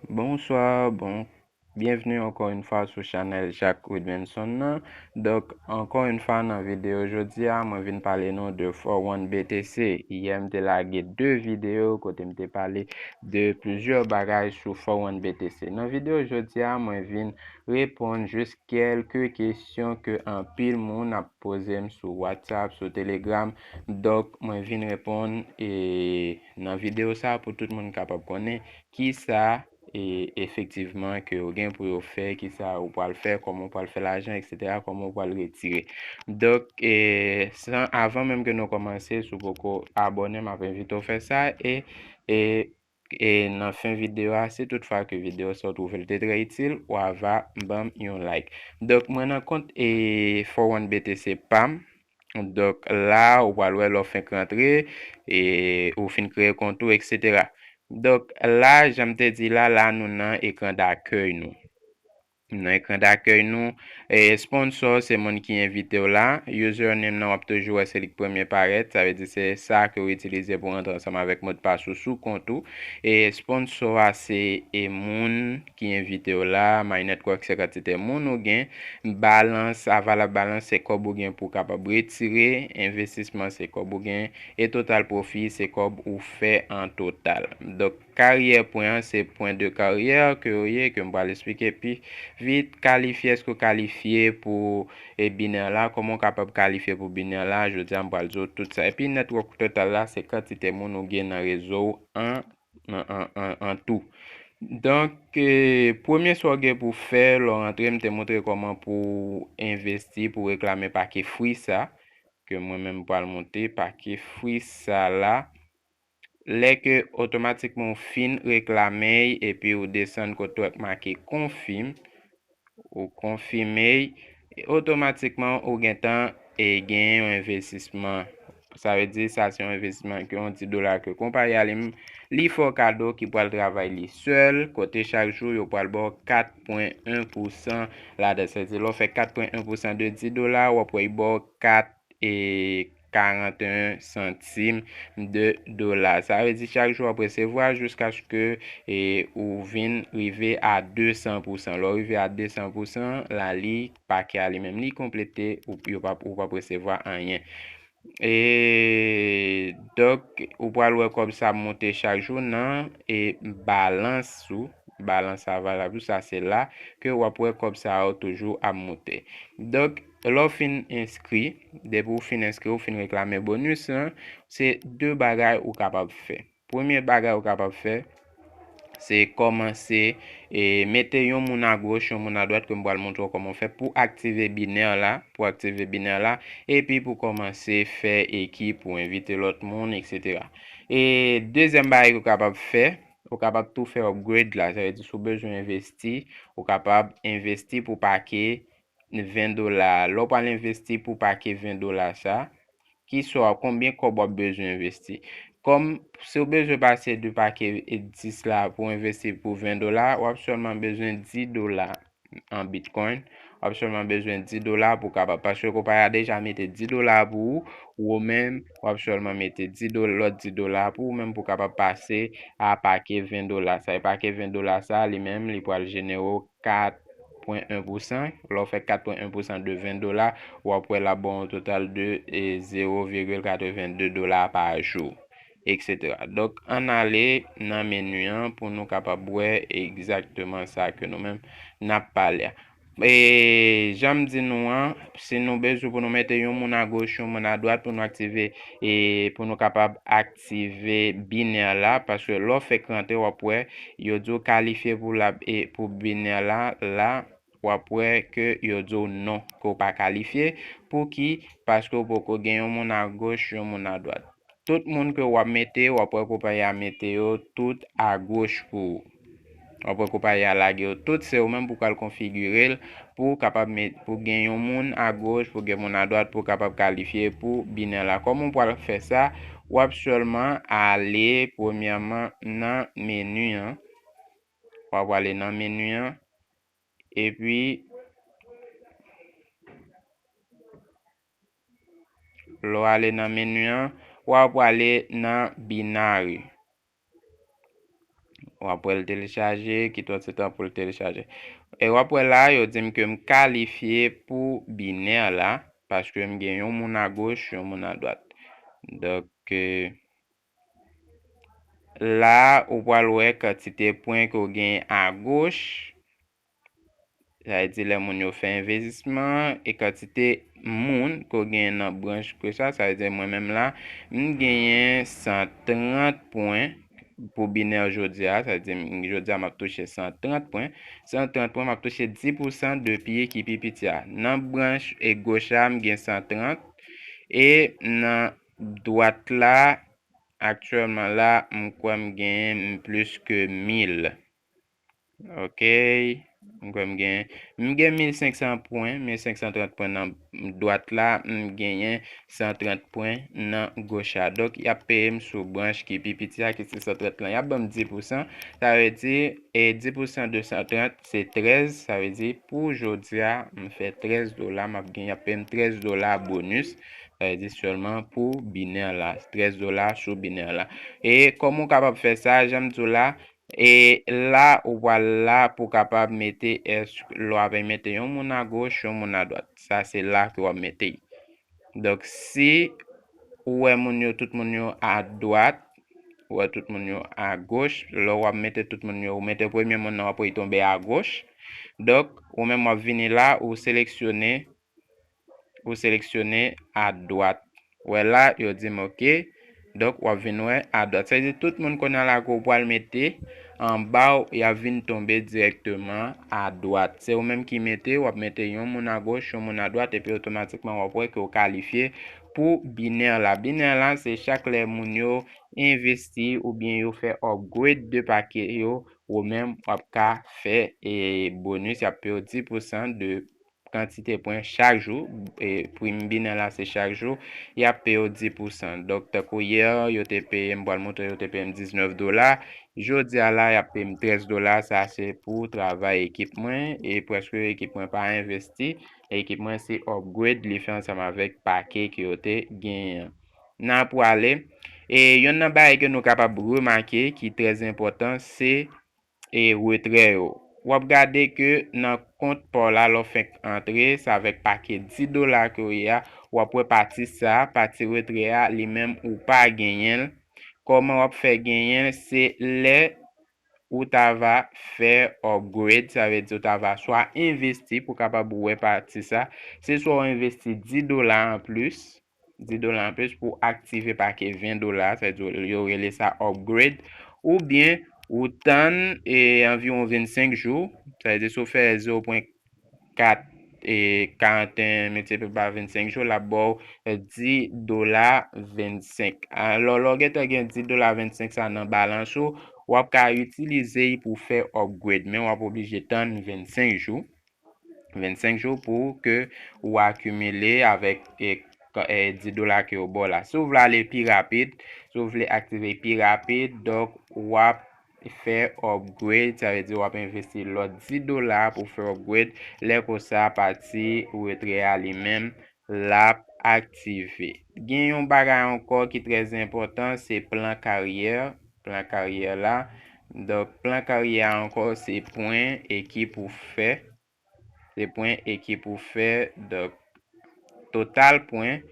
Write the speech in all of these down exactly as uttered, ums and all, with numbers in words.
Bonsoir, bon, bienvenue encore une fois sur chanèl Jacques Woodmanson nan. Donk, encore une fois, nan vidéo jodi a, mwen vin pale nou de four one B T C. Yè, m te lage de vidéo kote m te pale de plizyè bagay sou four one B T C. Nan vidéo jodi a, mwen vin reponn jis kèlke kesyon ke anpil moun ap poze m sou WhatsApp, sou Telegram. Donk, mwen vin reponn e nan videyo sa pou tout moun kapab konnen kisa e efektivman ke yo gen pou yo fè, kisa ou pral fè, kòman ou pral fè lajan, et cetera, kòman ou pral retire. Donk, e, san, avan menm ke nou kòmanse, si w poko abòne, m ap envite w fè sa. E, e, e nan fen videyo a, si toutfwa ke videyo sa w twouve l te trè itil, w ava ban m yon like. Donk, mwen nan kont e four one B T C pa m. Donk, la, ou pral wè lè w fenk rantre, e ou fin kreye kont ou, et cetera. Donk, la, jan m te di la, la, nou nan ekran dakèy nou. Nan ekran dakèy nou, e sponsor se moun ki envite w la. Username nan, w ap toujou wè se li k premye parèt. Sa vle di se sa ke w itilize pou w rantre ansanm avèk modpas ou sou kont ou. E sponsor a se e moun ki envite w la, My Network se kantite moun ou gen, balans, avalab balans se kòb ou gen pou w kapab retire, envestisman se kòb ou gen, e total pwofi se kòb ou fè an total. Donk, karyè pwen an se pwen de karyè ke w ye, ke m pral esplike pi vit. Kalifye, èske w kalifye pou e binè la? Kòman w kapab kalifye pou binè la? Jodi a, m pral di w tout sa. Epi network total la, se kantite moun ou gen nan rezo w an an, an, an, an tou. Donk, e, premye sa w gen pou fè lè w rantre, m te montre kòman pou w envesti, pou w reklame pake free sa, ke mwen menm pral monte, pake free sa la. Lè ke otomatikman w fin reklame y, epi w desann kote w make confirm, ou konfime y, e otomatikman ou gentan e genyen yon envestisman. Sa vle di sa se yon envestisman ke yon ti dola ke konpayi a li, li fè w kado ki pral travay li sèl, kote chak jou yo pral ba w kat pwen en pousan ladan. Sa vle di lè w fè kat pwen en pousan de dis dola, w ap wè y ba w kat e karant en santim de dola. Sa vle di chak jou w ap resevwa jiskaske e ou vin rive a de san pousan. Lè w rive a de san pousan, la li pake a li menm li konplete, ou, yo p ap, ou p ap resevwa anyen. E donk, ou pral wè kòb sa ap monte chak jou nan e balans ou, balans avalab ou, sa se la ke w ap wè kòb sa yo toujou ap monte. Donk, lè w fin enskri, depi w fin enskri, w fin reklame bonis lan, se de bagay ou kapab fè. Premye bagay ou kapab fè, se kòmanse e mete yon moun agoch, yon moun adwat ke m pral montre w kòman w fè pou aktive binè la, pou aktive binè la, epi pou kòmanse fè ekip ou, envite lòt moun, et cetera. E dezyèm bagay ke w kapab fè, ou kapab tou fè upgrade la, sa vle di si w bezwen envesti, ou kapab envesti pou pake ven dola. Lè w pral envesti pou pake ven dola sa, ki swa konbyen kòb w ap bezwen envesti. Kòm si w bezwen pase de pake dis la pou envesti pou ven dola, w ap sèlman bezwen dis dola an Bitcoin. W ap sèlman bezwen dis dola pou w kapab, paske konpayi a deja mete dis dola pou ou, ou menm, w ap sèlman mete dis dola, lòt dis dola pou ou menm pou w kapab pase a pake ven dola. Sa e pake ven dola sa, li menm, li pral jenere w kat pwen en pousan. Lè w fè kat pwen en pousan de ven dola, w ap wè l ap ba w yon total de e zewo vigil katrevenn de dola pa jou, et cetera. Donk, ann ale nan meni an pou nou kapab wè egzakteman sa ke nou menm n ap pale a. E jan m di nou an, si nou bezwen pou nou mete yon moun agoch, yon moun adwat pou nou aktive e pou nou kapab aktive binè la, paske lè w fèk rantre, w ap wè yo di w kalifye pou la, e pou binè la, la, w ap wè ke yo di w non, ke w pa kalifye. Pouki? Paske w poko gen yon moun agoch, yon moun adwat. Tout moun ke w ap mete, w ap wè konpayi a mete yo tout agoch pou ou. W ap wè konpayi a lage yo tout, se ou menm pou w pral konfigire l, pou w kapab met, pou gen yon moun agoch, pou gen moun adwat, pou w kapab kalifye pou binè la. Kòman w pral fè sa? W ap sèlman ale premyèman nan meni an. W ap ale nan meni an. Epi, lè w ale nan meni an, w ap prale nan Binary. W ap wè l telechaje, kite yon ti tan pou l telechaje. E w ap wè la, yo di m ke m kalifye pou binè la, paske m gen yon moun agoch, yon moun adwat. Donk, eh, la, ou pral wè kantite pwen ke w gen agoch, sa vle di lè moun yo fè envestisman, e kantite moun ke w genyen nan branch ke sa, sa vle di mwen menm la, m genyen san trant pwen pou binè jodi a, sa vle di m, jodi a m ap touche san trant pwen, san trant pwen, m ap touche dis pousan de pi ki pi piti a. Nan branch e goch la, m gen san trant, e nan dwat la, aktyèlman la, m kwè m genyen m plis ke mil. Ok. M kwè m gen, m gen mil senk san pwen, mil senk san trant pwen nan dwat la, m genyen san trant pwen nan goch la. Donk, y ap peye m sou branch ki pi piti a, ki se san trant lan. Y ap ban m dis pousan, sa vle di, e dis pousan de san trant, se trèz, sa vle di, pou jodi a, m fè trèz dola, m ap gen, y ap peye m trèz dola bonis, sa vle di sèlman pou binè la, trèz dola sou binè la. E kòman w kapab fè sa, jan m di w la, E la, ou pral la pou kapab mete, èske lè w ap mete yon moun agoch, yon moun adwat. Sa se la ke w ap mete. Donk, si ou wè moun yo, tout moun yo adwat, ou wè tout moun yo agoch, lè w ap mete tout moun yo, ou mete premye moun nan, w ap wè li tonbe agoch. Donk, ou menm w ap vini la, ou seleksyone ou seleksyone adwat. Wè la, yo di m ok. Donk, w ap vin wè adwat. Sa vle di tout moun kounye a la ke w pral mete anba w, y ap vin tonbe dirèkteman adwat. Se ou menm ki mete, w ap mete yon moun agoch, yon moun adwat, epi otomatikman w ap wè ke w kalifye pou binè la. Binè la, se chak lè moun yo envesti oubyen yo fè upgrade de pake yo, ou menm w ap ka fè, e, bonis, y ap peye w dis pousan de kantite pwen chak jou, e, prim binè la se chak jou, y ap peye w dis pousan. Donk, tankou yè, yo te peye m, pral montre yo te peye m diznèf dola. Jodi a la, y ap peye m trèz dola. Sa se pou travay ekip mwen, e prèske ekip mwen pa envesti. Ekip mwen se upgrade li fè ansanm avèk pake ke yo te genyen an. N a pwale. E youn nan bagay ke nou kapab remake ki trè enpòtan, se e retrè yo. W ap gade ke nan kont pa w la, lè w fenk antre, se avèk pake dis dola ke w ye a, w ap wè pati sa, pati retrè a, li menm ou pa genyen l. Kòman w ap fè genyen l? Se lè ou ta va fè upgrade, sa vle di ou ta va swa envesti pou kapab wè pati sa, se swa w envesti dis dola anplis, dis dola anplis pou aktive pake ven dola, sa vle di yo rele sa upgrade, oubyen ou tann, e, anviwon vennsenk jou, sa vle di si w fè zewo pwen kat, e, karanteyen miltipliye pa vennsenk jou, l ap ba w, e, dis dola vennsenk. Alò, lè w gentan gen dis dola vennsenk sa nan balans ou, w ap ka itilize l pou fè upgrade, men w ap oblije tann vennsenk jou. Vennsenk jou pou ke ou akimile avèk, e, ka-, e, dis dola ke yo ba w la. Si w vle ale pi rapid, si w vle aktive pi rapid, donk, w ap fè upgrade, sa vle di w ap envesti lòt dis dola pou fè upgrade. Lè konsa, pati retrè a li menm, l ap aktive. Gen yon bagay ankò ki trè enpòtan, se plan karyè, plan karyè la. Donk, plan karyè a ankò, se pwen ekip ou fè. Se pwen ekip ou fè, donk, total pwen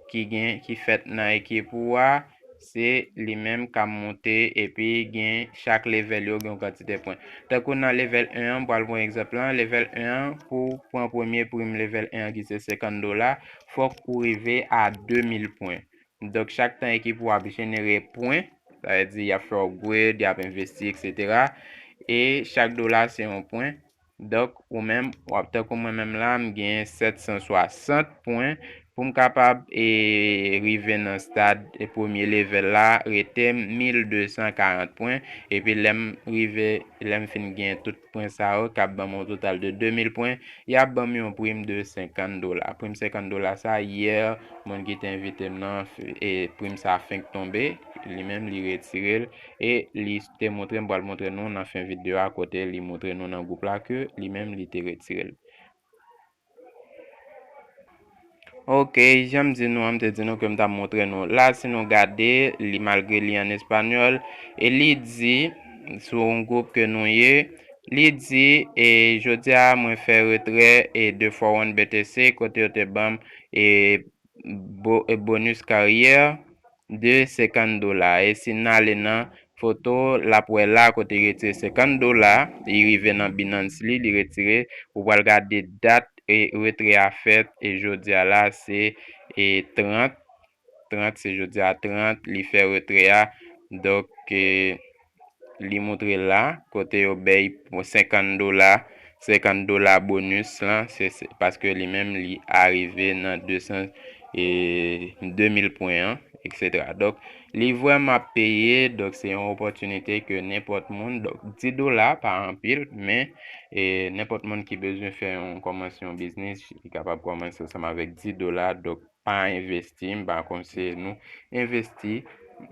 ki gen, ki fèt nan ekip ou a, se li menm k ap monte, epi gen chak level yo gen yon kantite pwen. Tankou nan level en an, m pral pran egzanp lan, level en an, pou w pran premye prim level en an ki se senkant dola, fòk ou rive a de mil pwen. Donk, chak tan ekip ou ap jenere pwen, sa vle di y ap fè upgrade, y ap envesti, etsetera. E chak dola se yon pwen. Donk, ou menm, w ap tankou mwen menm la, m gen sèt san swasant pwen pou m kapab, e, rive nan stad, e, premye level la, rete m mil de san karant pwen. Epi lè m rive, lè m fin gen tout pwen sa yo, k ap ban m yon total de de mil pwen, y ap ban m yon prim de senkant dola. Prim senkant dola sa, yè, moun ki te envite m nan, e prim sa fenk tonbe, li menm li retire l, e li te montre m, pral montre nou nan fen videyo a, kote li montre nou nan gwoup la ke li menm li te retire l. Ok, jan m di nou an, m te di nou ke m t ap montre nou. La, si nou gade, li, malgre li an espanyòl, e li di, sou yon gwoup ke nou ye. Li di, e, jodi a, mwen fè retrè e de fò wan B T C, kote yo te ban m e bo-, e bonus karyè de senkant dola. E si n ale nan foto, l ap wè la kote li retire senkant dola, li rive nan Binance li, li retire, ou pral gade dat e retrè a fèt, e jodi a la, se e trant, trant, se jodi a trant, li fè retrè a. Donk, e, li montre la, kote yo bay pou senkant dola, senkant dola bonus lan, se, se, paske li menm li arive nan de san, e, de mil pwen an, et cetera. Donk, li vrèman ap peye, donk se yon opòtinite ke nenpòt moun, donk dis dola pa anpil, men, e, nenpòt moun ki bezwen fè yon, kòmanse yon biznis, li kapab kòmanse ansanm avèk dis dola, donk pa envesti, m pa konseye nou envesti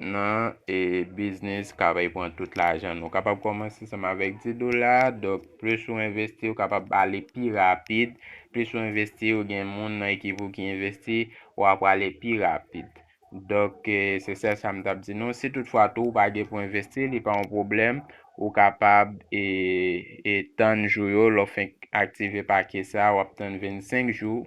nan, e, biznis k ap pran tout lajan nou. Ou kapab kòmanse sèlman avèk dis dola, donk plis ou envesti, ou kapab ale pi rapid. Plis ou envesti, ou gen moun nan ekip ou ki envesti, w ap ale pi rapid. Donk, e, se sèl sa m t ap di nou. Si toutfwa tou ou pa gen pou envesti, li pa yon pwoblèm. Ou kapab, e, e, tann jou yo, lè w fenk aktive pake sa, w ap tann vennsenk jou.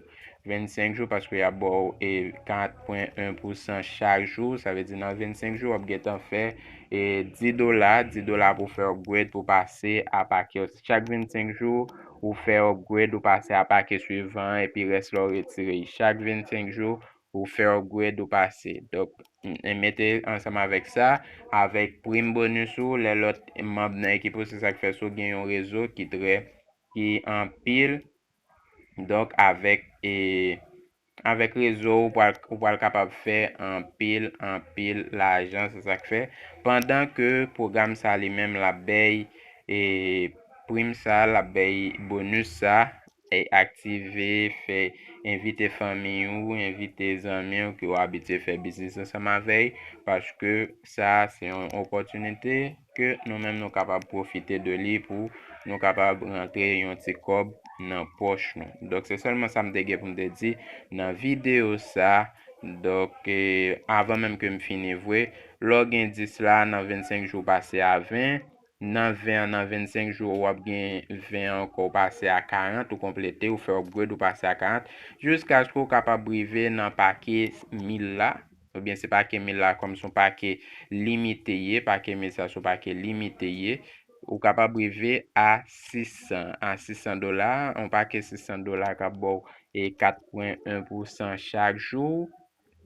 Vennsenk jou, paske y ap ba w, e, kat pwen en pousan chak jou. Sa vle di nan vennsenk jou, w ap gentan fè, e, dis dola, dis dola pou fè upgrade, pou pase a pake. Chak vennsenk jou, ou fè upgrade, ou pase a pake swivan, epi rès la, ou retire. Chak vennsenk jou, ou fè upgrade, ou pase. Donk, m-, mete ansanm avèk sa, avèk prim bonus ou, lè lòt manm nan ekip ou, se sa k fè si w gen yon rezo ki trè, ki anpil. Donk, avèk, e, avèk rezo, ou pral, ou pral kapab fè anpil, anpil lajan, se sa k fè. Pandan ke pwogram sa li menm, l ap bay, e, prim sa, l ap bay bonus sa, e, aktive, fè, envite fanmi ou, envite zanmi ou ke w abitye fè biznis ansanm avè l, paske sa se yon opòtinite ke nou menm nou kapab pwofite de li pou nou kapab rantre yon ti kòb nan pòch nou. Donk, se sèlman sa m te gen pou m te di nan videyo sa. Donk, e, avan menm ke m fini vre, lè w gen dis la, nan vennsenk jou, w pase a ven. Nan ven an, nan vennsenk jou, w ap gen ven an ankò, w pase a karant, ou konplete, ou fè upgrade, ou pase a karant, jiskaske w kapab rive nan pake mil la, oubyen se pake mil la kòm se yon pake limite ye, pake mil sa se yon pake limite ye, ou kapab rive a sis san, a sis san dola, yon pake sis san dola k ap ba w, e, kat pwen en pousan chak jou.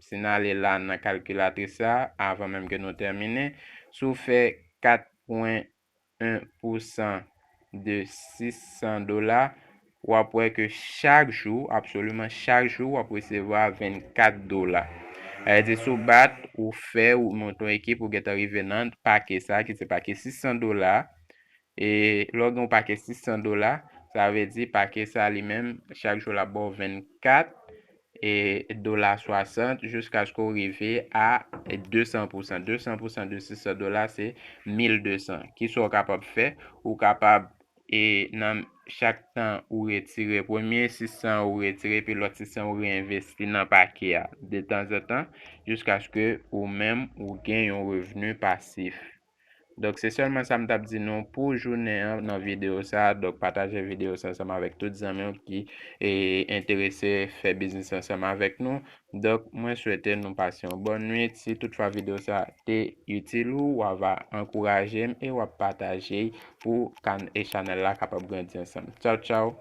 Si n ale la nan kalkilatris la, avan menm ke nou tèmine, si w fè kat pwen en pousan de sis san dola, w ap wè ke chak jou, absoliman chak jou, w ap resevwa vennkat dola. Sa vle di, si w bat, ou fè, ou monte yon ekip, ou gentan rive nan pake sa, ki se pake sis san dola. E lè w gen yon pake sis san dola, sa vle di pake sa li menm, chak jou l ap ba w vennkat e dola swasant jiskaske w rive a de san pousan. De san pousan de sis san dola, se mil de san. Kisa w kapab fè? Ou kapab, e, nan chak tan ou retire premye sis san ou retire, epi lòt sis san ou reenvesti nan pake a detanzantan, jiskaske ou menm ou gen yon revni pasif. Donk, se sèlman sa m t ap di nou pou jounen an nan videyo sa. Donk, pataje videyo sa ansanm avèk tout zanmi w ki, e, enterese fè biznis ansanm avèk nou. Donk, mwen swete nou pase yon bòn nwit. Si toutfwa videyo sa te itil ou, w a va ankouraje m e w ap pataje l pou kan-, e chanèl la kapab grandi ansanm. Tchaw, tchaw!